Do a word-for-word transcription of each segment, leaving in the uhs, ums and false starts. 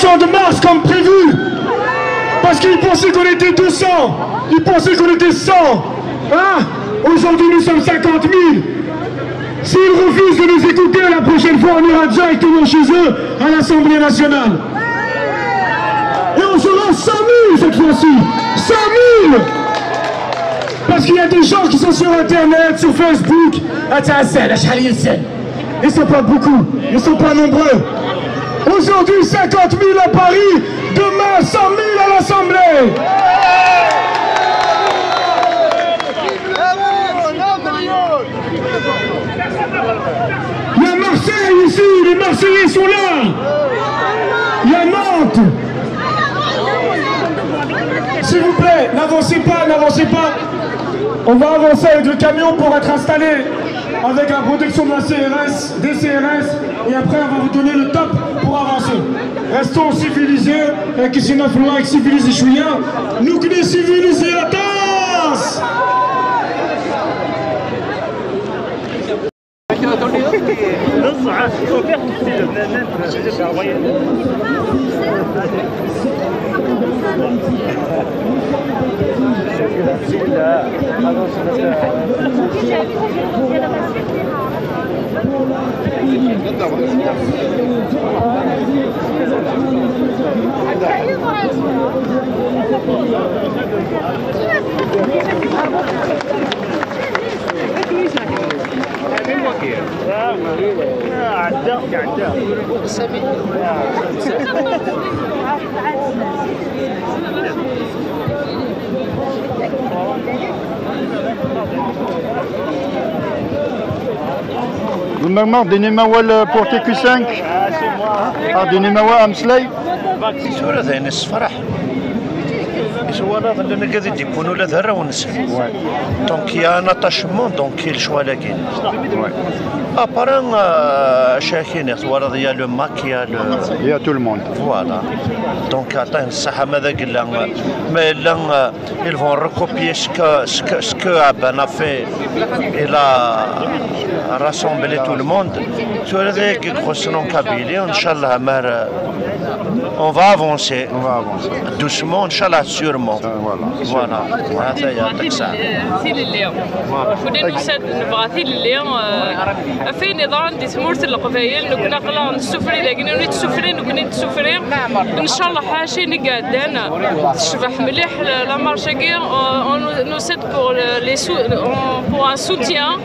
de mars comme prévu. Parce qu'ils pensaient qu'on était deux cents. Ils pensaient qu'on était cent. Hein? Aujourd'hui, nous sommes cinquante mille. S'ils refusent de nous écouter, la prochaine fois, on ira directement chez eux à l'Assemblée nationale. Et on sera cent mille cette fois-ci. Cent mille. Parce qu'il y a des gens qui sont sur Internet, sur Facebook. Ah, tiens, c'est la Charlie Ils sont pas beaucoup, ils sont pas nombreux. Aujourd'hui, cinquante mille à Paris, demain, cent mille à l'Assemblée. Il y a Marseille ici, les Marseillais sont là. Il y a Nantes. S'il vous plaît, n'avancez pas, n'avancez pas. On va avancer avec le camion pour être installé avec la protection de la C R S, des C R S, et après on va vous donner le top pour avancer. Restons civilisés, et que c'est notre loi civilisée, je suis là. Nous que les civilisés, attends. Tzemrem ad d-tinim awal pour T Q cinq? Ad d-tinim awal, ameslay? Tura d ayen yessefraḥen. I twalaḍ, llan agad i d-iwwin ula d arraw-nsen. Donc, il y a un attachement, donc, i lecɣal-agi. Après, euh, acu ara k-iniɣ, twalaḍ, il y a le MAK, il y a le... Il y a tout le monde. Voilà. Donc, aṭas n ṣṣeḥḥa, ma d agella, ma yella, euh, ils vont recopier ce que, ce que, ce que Aban a fait. Il a rassemblé tout le monde. Tura d ayagi i ixuṣṣen en Kabylie, inchallah, amar, euh, on va avancer. On va avancer. Doucement, inchallah, sûrement. Euh, voilà. Voilà. Hata ya, ṭṭiqsa. Tilelli. Kul nusa-d nebɣa tilelli, euh, ɣef wayen yeḍran di tmurt n Leqbayel, nekkni aql-aɣ nessufri dagi, nekkni nessufri, nekkni nessufri. Ncallah, ḥaca ayen i iɛeddan, tecbeḥ mliḥ la, la marche-agi, euh, on nous, nous aide pour le, les sou-, on, pour un soutien.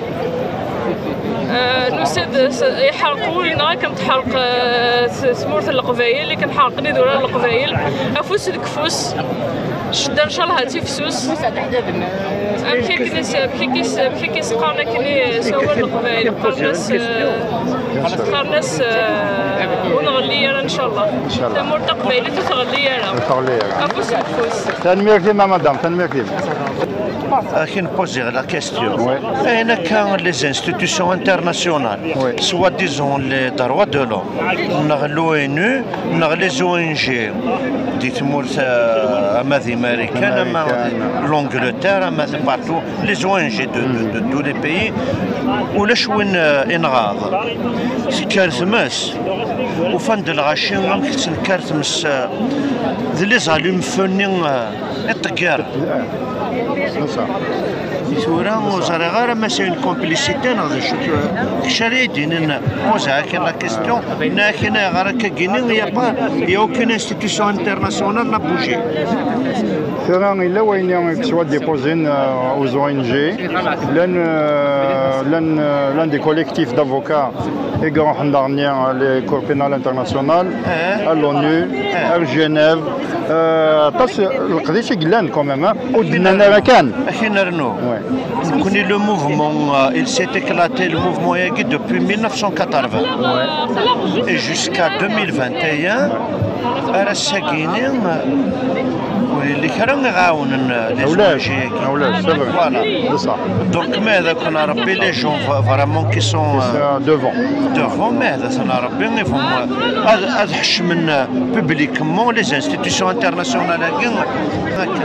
Euh, nous aide, iḥerq wul-nneɣ akken teḥreq, euh, t-, tmurt n Leqbayel, akken ḥerqen idurar n Leqbayel, afus deg ufus. Ccedda, ncallah, ad tifsus. Amek akken i s-, amek akken i s-, amek akken i s-qqaren akken i s-, awal n Leqbayel? Qqaren-as, eh, qqaren-as, eh, ur nɣelli ara, ncallah. Ncallah. Tamurt taqbaylit ur tɣelli ara. Ur tɣelli ara. Afus deg ufus. Tanemmirt-im a madame, tanemmirt-im. Akin poser la question. Ouais. Ayen akka les institutions internationales, ouais, soi-disant les droits de l'homme, neɣ l'ONU, neɣ les ONG, di tmurt, euh, ama d Marikan, ama d l'Angleterre, ama d partout, les ONG de, de, de tous les pays, ulac win, euh, i nɣaḍ. Tekker tmes, ufan-d lɣaci amek tettnekkar tmes, euh, d les allumes-nni, euh, i ṭṭeggara. C'est ça. Tura ur ẓriɣ ara ma c'est une complicité neɣ d acu. Kečč ara yi-d-inin, poser akin la question, nnan akin ayɣer akka gini, il y a pas, il y a aucune institution internationale n'a bougé. Tura yella wayen i soit déposé, euh, aux ONG, llan, euh, llan, euh, l'un des collectifs d'avocats i iruḥen daɣen, euh, les cours pénal international, eh, à l'ONU, eh, à Genève, euh, aṭas n leqdic i yellan quand même, hein. Ur d-nnan ara kan. Ad k-in-rnu. Ouais. Nekkni, le mouvement, euh, il s'est éclaté, le mouvement-agi, depuis mille neuf cent quatre-vingts. Ouais. Et jusqu'à deux mille vingt et un, ar ass-agi-ni, euh, ur yelli kra i ɣ-iɛawnen, euh, les ONG-agi. Ulac, c'est vrai. Voilà. C'est ça. Donc, ma ad ken-Rebbi, les gens va-, vraiment qui sont, euh, devant. Devant, ma ad ken-Rebbi, ils vont, euh, ad, ad ḥecmen, euh, publiquement les institutions internationales-agi.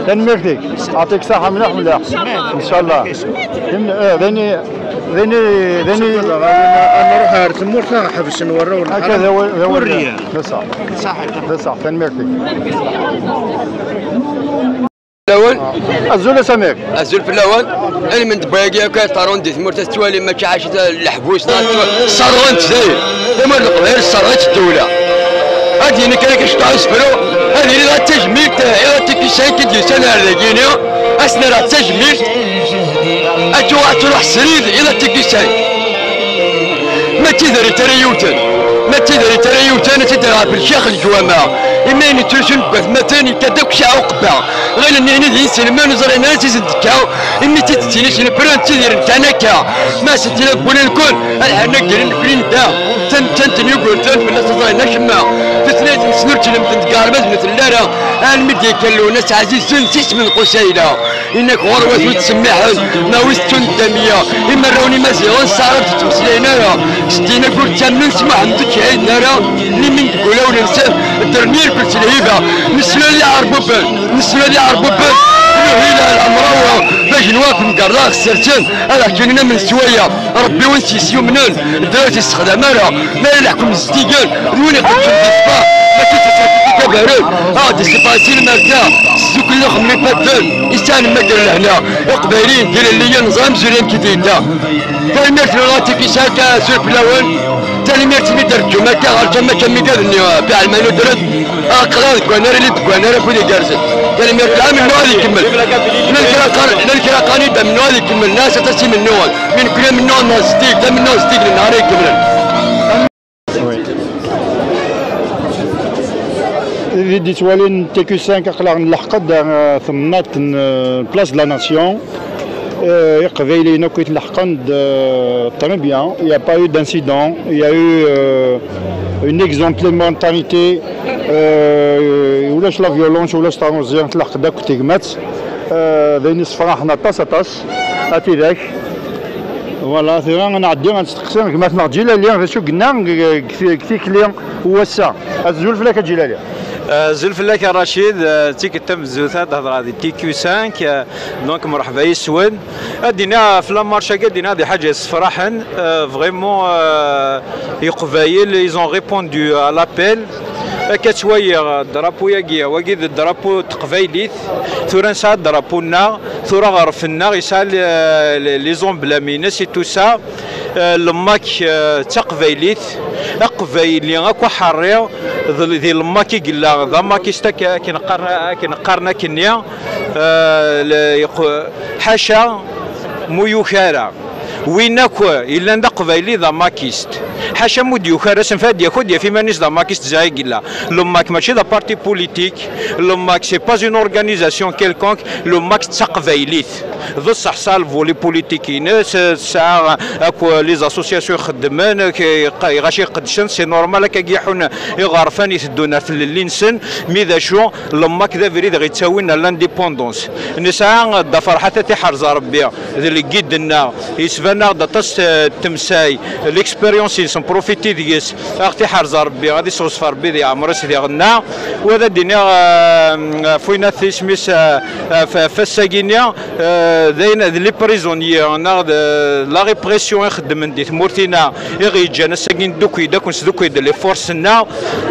Tanemmirt-ik. Yeɛṭik ṣṣeḥḥa mliḥ mliḥ. Ncallah. Im-, eh, d ayen i-, d ayen i, d ayen i. Ad nruḥ ar tmurt, ad ḥebsen warraw n Akka d awal, d awal. Urriya. D ṣṣeḥ. D ṣṣeḥ, tanemmirt-ik. Fell-awen. Azul a Samir. Azul fell-awen. Ayen mi d-tewwi akka, teṭṭaṛun di tmurt, ad tettwalim mačči ɛac leḥbus, neɣ tettwa-, sserɣen-tt dayen. Tamurt n Leqbayel sserɣen-tt ddewla. Ad yini kan akka cṭuḥ isefru, ad yini d tajmilt, iḍ tikki cinq i d-yusan ar dagini, ad s-nerr d tajmilt, ad tuɣal ad truḥ srid, iḍ tikki cinq. Ma d tiderrit ara yewten, ma d tiderrit ara yewten, ad tt-id-rreɣ ɣef lkix n leǧwama. Imi ayen yettrusun deg watmaten, yekka-d akk s iɛuqba. Ɣilen-nni d inselmen, ur ẓrin ara s izen tekka, imi tt-id-ttini s nefren, ttidiren kan akka. Ma s-ttini deg wul-nkun, ad ḥerren akken nekni nedda. Tamettant n Yugurten, fell-as ur ẓrin acemma. Tutlayt-nsen ur ttlemden deg aɣerbaz ur telli ara. Almi d-yekka Lwennas ɛzizen s isem n Qusayla. Inna-k ɣur-wat ur ttsemmiḥen, ma wi tettun ddamiya. Imarrawen imaziɣen s taɛrabt ur ttmeslayen ara. Seddin-agi ur ttamnen s Muḥemmed ur ttcehiden ara. Limin deg ulawen-nsen ddren irkel s lhiba. Nesla d iɛerbuben, nesla d iɛerbuben. Nuhi la lamrawa, d ajenwa temgerda ɣ-sersen, ad ḥkinen am neswaya. Rebbi win s-yessyumnen, ddra ur t-yessexdam ara. Ma yella leḥkem zeddigen, d win iqedcen di ṣṣfa, mačči d tasafift i kabarun. Aɣ-d-issefɣ si lmerta, s zzukli n uxemmem ifadden, i sɛan mmager lehna. Iqbayliyen d ilelliyen, neẓra amzun amek i d-yedda. Tanemmirt n Latif Isaac, azul fell-awen. Tanemmirt-nni d-rǧum akka ɣer tama kamidad-nni, Fiɛel Manudret. Aql-aɣ deg wannar, ili deg wannar, afud igerrzen. Tanemmirt lɛam, mennuɣ ad ikemmel. Llan kra qqaren, llan kra qqaren-d amennuɣ ad ikemmel, nas aṭas imennuɣen. Mi nekkni amennuɣ-nneɣ zeddig, d amennuɣ zeddig n nnhar ay ikemmlen. Oui. Di d-ittwalin T Q cinq aql-aɣ nleḥq-d, euh, temnaḍt n, euh, Place de la Nation. Euh, Iqbayliyen akk i tleḥqen-d, euh, très bien. Il n'y a pas eu d'incident. Il y a eu, euh, une exemplarité. Euh, ulac la violence, ulac taruẓi, tleḥq-d akk tegmat. Euh, d ayen issefraḥen aṭas, aṭas. A tidak. Voilà, tura ad nɛeddi ad nesteqsi gma-tneɣ Ǧilali, d acu i yenna deg, deg, deg tikli n wass-a. Azul fell-ak a Ǧilali. Azul fell-ak a Racid, eh, d tikkelt tamezzut ad d-hedreɣ di T Q cinq, eh, donc mreḥba yes-wen. Ad d-iniɣ ɣef la marche-agi, ad d-iniɣ d lḥaǧa yessefraḥen, eh, vraiment, eh, Iqbayel, ils ont répondu à l'appel. Akka ttwaliɣ drapeau-agi, wagi d drapeau n teqbaylit. Tura nesɛa drapeau-nneɣ, tura aɣref-nneɣ yesɛa le-, le-, les emblèmes-ines et tout ça. Eh, lemmak, eh, d taqbaylit, aqbayli akk aḥerri, d, di lemmak i yella, d amakist ak-, akken qqaren, akken qqaren akkenni, eh, le-, yequ-, ḥaca mu yuki ara. Win akk yellan d aqbayli d amakist. Ḥaca mu d-yuki ara, asenfad yak ur d-yaf iman-is d amakist, ziɣ i yella. Lemmak mačči d aparti politik, lemmak c'est pas une organisation quelconque, lemmak d taqbaylit. D ṣṣeḥ, tesɛa le volet politique-ines, tesɛa akk les associations ixeddmen, iɣac iqeddcen, c'est normal, akka i ḥun iɣerfan iteddun ar tlelli-nsen, mi d acu, lemmak d abrid ɣ-ittawin ar l'indépendance. Nesɛa Dda Ferḥat, ad t-iḥrez Rebbi, d lgid-nneɣ, yesban-aɣ-d aṭas, eh, n temsal, l'expérience-ines, nprofiti deg-s, ad ɣ-t-iḥrez Rebbi, ad isɣezf Rebbi di ɛemr-is diɣenna. Wa d ad d-iniɣ, eh, ɣef winat isem-is, eh, eh, f-, f ass-agi-nni, eh, d ayen, d les prisonniers, neɣ d la répression i xeddmen di tmurt-inna, i ɣ-yeǧǧan ass-agi neddukel-d akk, nesdukel-d les forces-nneɣ.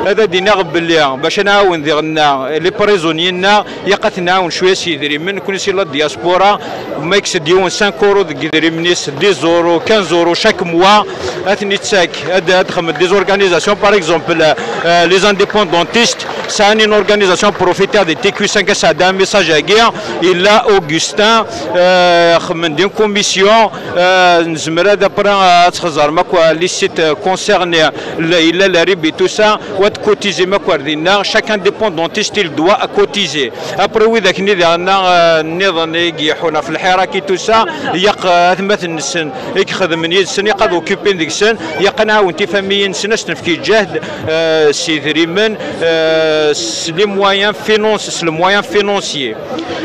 Ad d-iniɣ belli bac ad nɛawen diɣenna les prisonniers-nneɣ, ilaq ad t-nɛawen cwiya s yedrimen. Nekni si la diaspora, ma yekkes-d yiwen cinq euros deg yedrimen-is, dix euros, quinze euros chaque mois, ad ten-ittak, ad, ad xedment des organisations, par exemple, euh, les indépendantistes, sɛan une organisation profiter di T Q cinq, ad sɛeddaɣ message-agi, yella Augustin, euh, xedmen une commission, euh, nezmer ad, après, ad txeẓrem akk les sites concernés, la, yella la RIB et tout ça, wa ad cotiser akk ar dinna, chaque indépendantiste il doit cotiser. Après, widak-nni diɣen, euh, nniḍen i iḥun ɣef lḥirak et tout ça, yaq, euh, atmaten-nsen i ixedmen yid-sen, yaq ad occupin deg-sen, yaq ad nɛawen tifamiyin-nsen, ad s-nefk lǧehd, euh, s idrimen, euh, s les moyens finance-, s les moyens financiers.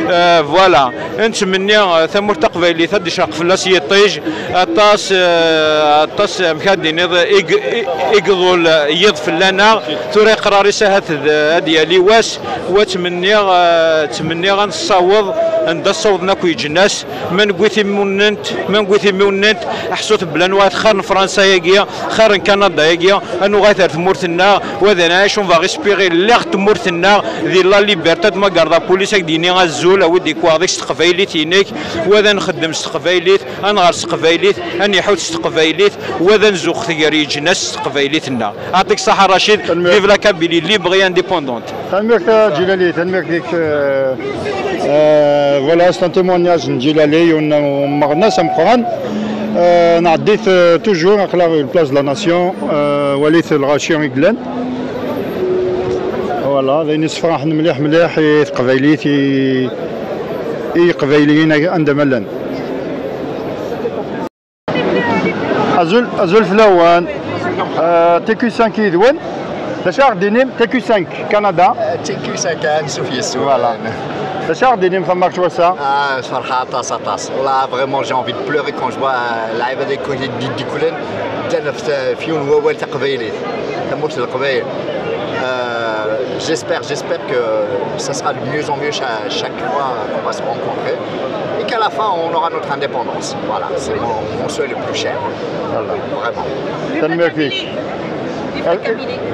Euh, voilà. Nettmenni, euh, tamurt taqbaylit ad d-icreq fell-as yiṭij, aṭas, euh, aṭas, amek ad d-tiniḍ, ig-, i-, igḍul, euh, yiḍ fell-aneɣ, tura iqrar-is ahat d, ad d-yali wass, wa ttmenniɣ, eh, ttmenniɣ ad nessaweḍ Anda ssawḍen akk yeǧnas, ma newwi timiwnent, ma newwi timiwnent, ḥsut belli anwa xir n Fransa-yagi, xir n Kanada-yagi, ad nuɣal ar tmurt-nneɣ, wa d anɛic, on va respirer, lliɣ tmurt-nneɣ, di la liberté, ad magar d apulis, ad k-d-yini azul, awi-d ikwaɣ-ik s teqbaylit-inek, wa d ad nxeddem s teqbaylit, ad nɣer s teqbaylit, ad niḥut s teqbaylit, wa d ad nzuxx gar yeǧnas s teqbaylit-nneɣ. Aɛṭik ṣṣaḥa Racid, vive la Kabylie libre et indépendante. Tanemmirt a Ǧilali, tanemmirt-ik. Euh, euh, voilà, c'est un témoignage n Ǧilali, yiwen n umeɣnas ameqqran. Euh, nɛeddi-t, euh, toujours, aql-aɣ di Place de la Nation, euh, walit lɣaci i yellan. Voilà, d ayen yessefraḥen mliḥ mliḥ i teqbaylit, i, i yeqbayliyen anda ma llan. Azul, azul fell-awen. Euh, T Q cinq yid-wen. D acu ara ɣ-d-tinim? T Q cinq, Canada. T Q cinq, ansuf yes-wen. Voilà. D acu ara ɣ-d-tinim tameɣra n wass-a? Ah, ferḥeɣ aṭas, aṭas. Wallah, vraiment, j'ai envie de pleurer quand je vois, euh, lɛibad-agi d-, d-, d-dduklen, ddan f-, f yiwen wawal taqbaylit. Tamurt n Leqbayel. Euh, j'espère, j'espère que ça sera de mieux en mieux cha-, chaque fois qu'on va se rencontrer et qu'à la fin, on aura notre indépendance. Voilà, c'est mon, mon souhait le plus cher. Voilà. Vraiment. Tanemmirt-ik.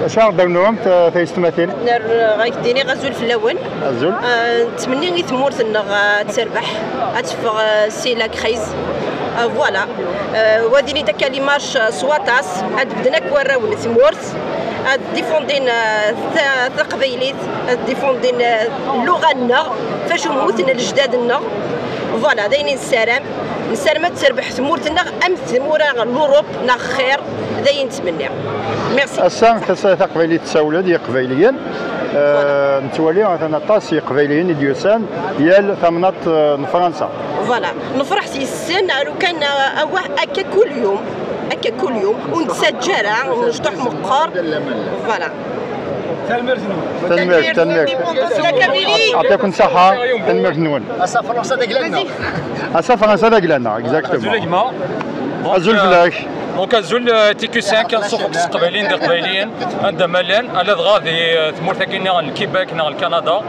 Acu ara ɣ-d-tinimt, a tayessetmatin? Ner-, ɣa k-d-iniɣ azul fell-awen. Azul. Ah, nettmenni i tmurt-nneɣ, ah, ad terbeḥ, ad teffeɣ, ah, si la crise. Ah, voilà. Ah, wa d-ini-d akka les marches, ah, s waṭas, ad bedden akk warraw n tmurt, ad ddifundin, ah, ta-, taqbaylit, ad ddifundin, ah, lluɣa-nneɣ, f acu mmuten lejdad-nneɣ. Voilà, d ayen i nessaram. Nessaram ad terbeḥ tmurt-nneɣ am tmura n l'Europe neɣ xir, d ayen nettmenni. Merci. Ass-a, tasa taqbaylit tessawel-d i Yiqbayliyen. Euh, nettwali atan aṭas n Yiqbayliyen i d-yusan yal tamnaḍt, euh, n Fransa. Voilà. Nefreḥ yes-sen, aru kan, euh, awah, akka kul yum. Akka kul yum. Ur nettaǧǧa ara, mecṭuḥ meqqer. Voilà. Tanemmirt, tanemmirt. Yeɛṭikum ṣṣeḥḥa, tanemmirt-nwen. Ass-a Fransa d agla-nneɣ. Ass-a Fransa d agla-nneɣ, exactement. Azul a gma. Azul, euh, fell-ak. Donc, azul, euh, T Q cinq, ad nṣuxxu s teqbayliyin d iqbayliyen, anda ma llan, ala dɣa di, euh, tmurt-agi-nni n Québec neɣ n Canada.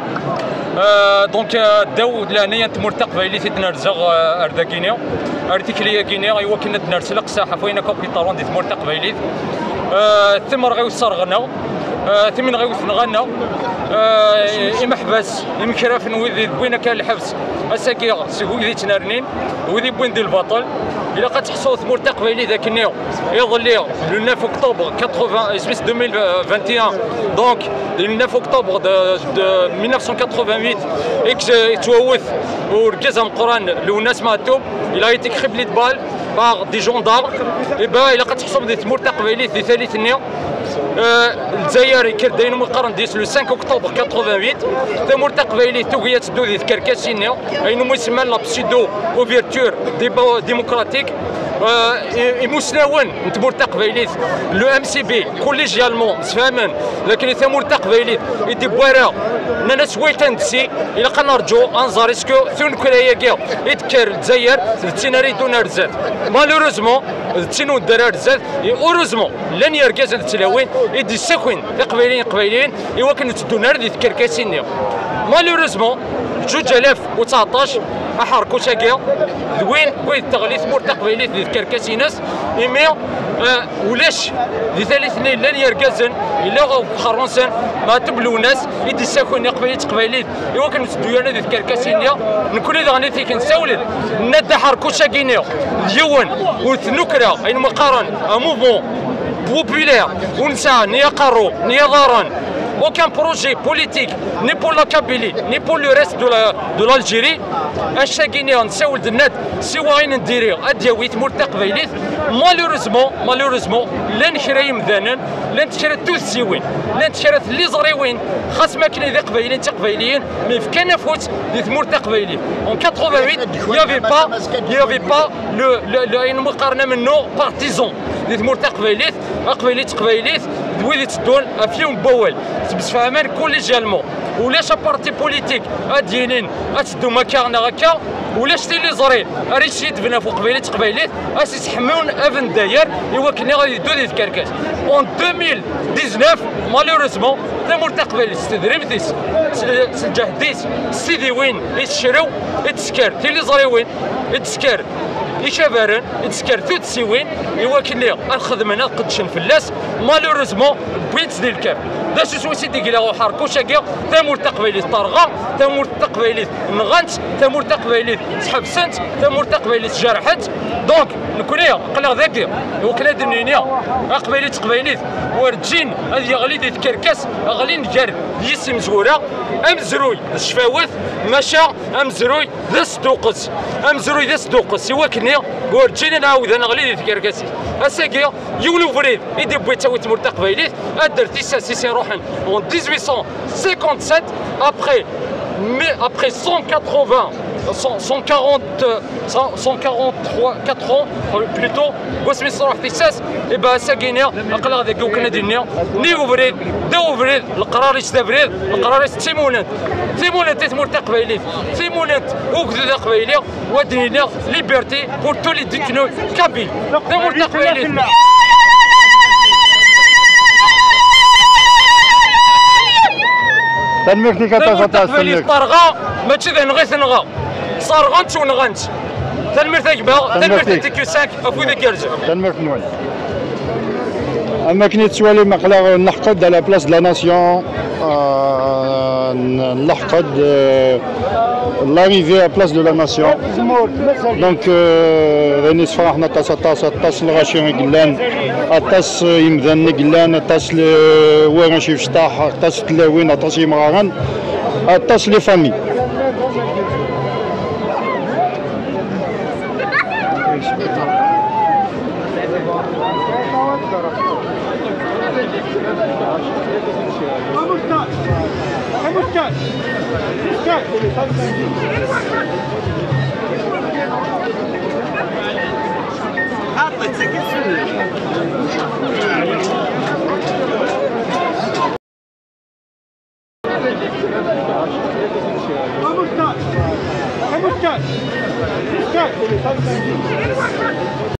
Euh, donc, euh, ddaw d leɛnaya n tmurt taqbaylit i d-nerza, euh, ar dagini, ar tikli-agi-nni, i wakken ad d-ners leqsaḥ ɣef wayen akk akk yeḍran di tmurt taqbaylit. Euh, timerɣiwt sserɣen-aɣ, euh, timenɣiwt nɣan-aɣ, euh, imeḥbas, imekrafen, wid i d-wwin akka lḥebs, ass-agi seg wid i ttnernin, wid i wwin di lbaṭel. Ilaq ad teḥṣu tmurt taqbaylit akken-nni iḍelli, le neuf octobre quatre-vingts, isem-is deux mille vingt et un, donc, le neuf octobre de, de mille neuf cent quatre-vingt-huit, i yettwawet urgaz ameqqran Lwennas Meɛtub, il a été criblé de balles par des gendarmes. Eh ben, ilaq ad teḥṣum di tmurt taqbaylit di tallit-nni. Euh, Lezzayer yekker-d ayen umi qqaren deg le cinq octobre quatre-vingt-huit. Tamurt taqbaylit tugi ad teddu di tkerkasin-nni, ayen umi semman la pseudo ouverture démo-, démocratique. Euh, i-, imusnawen n tmurt taqbaylit, le M C B, collégialement, msefhamen, lakin i tamurt taqbaylit, i d-iwwara, nnan-as wayt ad nessi, ilaq ad nerǧu, ad nẓer, est-ce que tunekra-agi i d-tekker Lezzayer, d tin ara yeddun ar zdat? Malheureusement, d tin ur nedder ar zdat, et heureusement, llan yergazen d tlawin i d-issakin Iqbayliyen, Iqbayliyen, i wakken ur tteddun ara di tkerkasin-nni. Malheureusement, juǧ alaf u tseɛṭac, aḥerkus-agi, d win wid teɣli tmurt taqbaylit di tkerkas-ines, imi, eh, ulac di tallit-nni llan yergazen, yella uxerru-nsen, Meɛtub Lwennas, i d-issakin Iqbayliyen d Teqbaylit, i wakken ur tteddun ara di tkerkasin-nni. Nekkni daɣen i t-id-nessawlen, nenna-d aḥerkus-agi-nni d yiwen ur t-nuker, ayen ma qqaren un mouvement populaire, ur nesɛi ni aqerru, ni iḍarren, aucun projet politique, ni pour la Kabylie, ni pour le reste de la, de l'Algérie. Ass-agi-nni nessawel-d, nenna-d siwa ayen n diri ad d-yawi tmurt taqbaylit. Malheureusement, malheureusement, llan kra yimdanen, llant kra n tussiwin, llant kra n tliẓriwin, xas ma akken d Iqbayliyen d Tiqbayliyin, mi fkan afus di tmurt taqbaylit. En quatre-vingt-huit, il y avait pas, il y avait pas le, le, le, ayen umi qqaren amennuɣ partisan di tmurt taqbaylit. Aqbayli d Teqbaylit d wid itteddun ɣef yiwen n wawal. Ttemsefhamen collégialement. Ulac aparti politique ad d-yinin ad teddum akka neɣ akka. Ulac tiliẓri ara yessidben ɣef Uqbayli d Teqbaylit, ad s-isḥemmun abendayer i wakken ad yeddu di tkerkas. En deux mille dix-neuf, malheureusement, Tamurt taqbaylit s tedrimt-is, s s lǧehd-is, s tidiwin i tecrew, i d-tesker tiliẓriwin, i d-tesker ikabaren, i d-tesker tuddsiwin, i wakken ad xedmen, ad qeddcen fell-as. Malheureusement, wwin-tt di lkaf. D acu swayes i d-yegla uḥerkuc-agi? Tamurt taqbaylit terɣa, tamurt taqbaylit nɣan-tt, tamurt taqbaylit sḥebsen-tt, tamurt taqbaylit jerḥen-tt. Donc, nekkni aql-aɣ dagi, iwakken ad d-nini, aqbayli d teqbaylit werǧin ad yeɣli di tkerkas, ɣlin gar yis imezwura. Amezruy d ccfawat, maca amezruy d asduqqes. Amezruy d asduqqes, i wakken werǧin ad nɛawed ad neɣli di tkerkas-is. Ass-agi, yiwen ubrid i d-iwwi ttawit tmurt taqbaylit, ad d-terr tissas-is iruḥen en dix-huit cent cinquante-sept, après, mais après cent quatre-vingts, cent, cent quarante, cent, cent quarante-trois, quatre ans, plutôt, wasmi s-truḥ tissas, et ben, ass-agi-ni, aql-aɣ dagi, iwakken ad d-nini, ni ubrid, d ubrid, leqrar-is d abrid, leqrar-is d timunent. Timunent i tmurt taqbaylit, timunent ugdud aqbayli, wa d-nini, liberté pour tous les détenus kabyles. Tamurt taqbaylit. Tanemmirt-ik aṭas, aṭas, tanemmirt. Terɣa, mačči d anɣi tenɣa. Serɣen-tt u nɣan-tt. Tanemmirt a gma, tanemmirt a T Q cinq, afud agerrez. Tanemmirt-nwen. Am akken i tettwalim, aql-aɣ nleḥq-d à la place de la nation, euh, n-, nleḥq-d, euh, l'arrivée à place de la nation. Donc, euh, d ayen yessefraḥen aṭas, aṭas, aṭas n lɣaci i yellan, aṭas n yimdanen i yellan, aṭas n warrac ifecṭaḥ, aṭas n tlawin, aṭas n yimɣaren, aṭas n les familles.